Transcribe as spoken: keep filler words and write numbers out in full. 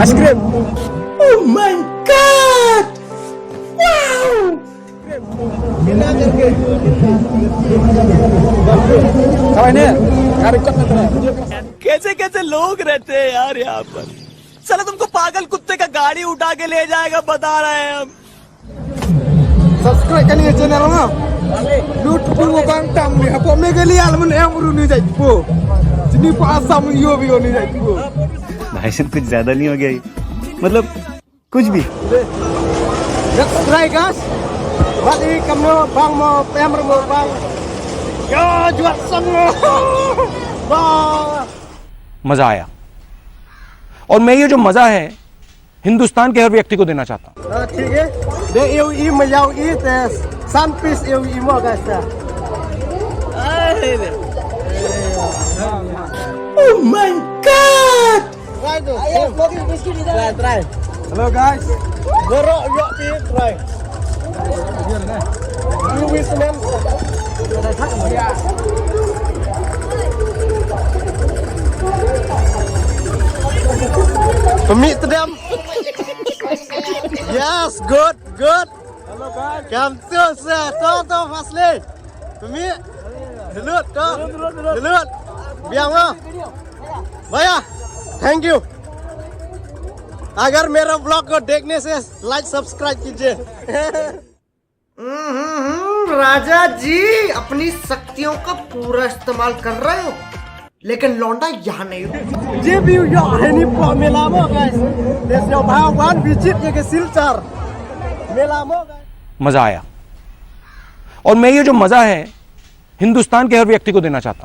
Ice cream. Oh my God! Wow! कैसे कैसे लोग रहते हैं यार यहाँ पर। साला तुमको पागल कुत्ते का गाड़ी उठा के ले जाएगा, बता रहे हैं हम। Subscribe kane ka channel nga. Lut pu bang tam ni hapo Meghalaya lamun em ru ni jai pu. Sini pu Assam yo bi ni jai pu. भाई साहब, कुछ ज्यादा नहीं हो गया ये? मतलब, कुछ भी। Let's try, guys. Bali kamno bang mo pem mo bang. Ya juat sam. Ba. मजा आया। और मैं ये जो मजा है, हिंदुस्तान के हर व्यक्ति को देना चाहता हूँ। Ah, ठीक है. De eu i ma yau i te san piece eu i mo, guys, ta. Oh my God! Try to. Try, try. Hello, guys. Borok yok ti try. You wish, man. Pemik tedam. Yes, good, good. Hello, guys. Come to, sir. To, to, Fasli. Pemik. Delut, to. Delut, delut, delut. Delut. Biang, ah. भैया, thank you. अगर मेरा ब्लॉग को देखने से लाइक सब्सक्राइब कीजिए। हम्म, राजा जी, अपनी शक्तियों का पूरा इस्तेमाल कर रहे हो, लेकिन लौंडा यहाँ नहीं हो। जे bi u yok heni po mela mo, guys. Des yo bha wan visit ye ke Silchar. Mela mo, guys. मजा आया। और मैं ये जो मजा है, हिंदुस्तान के हर व्यक्ति को देना चाहता हूँ।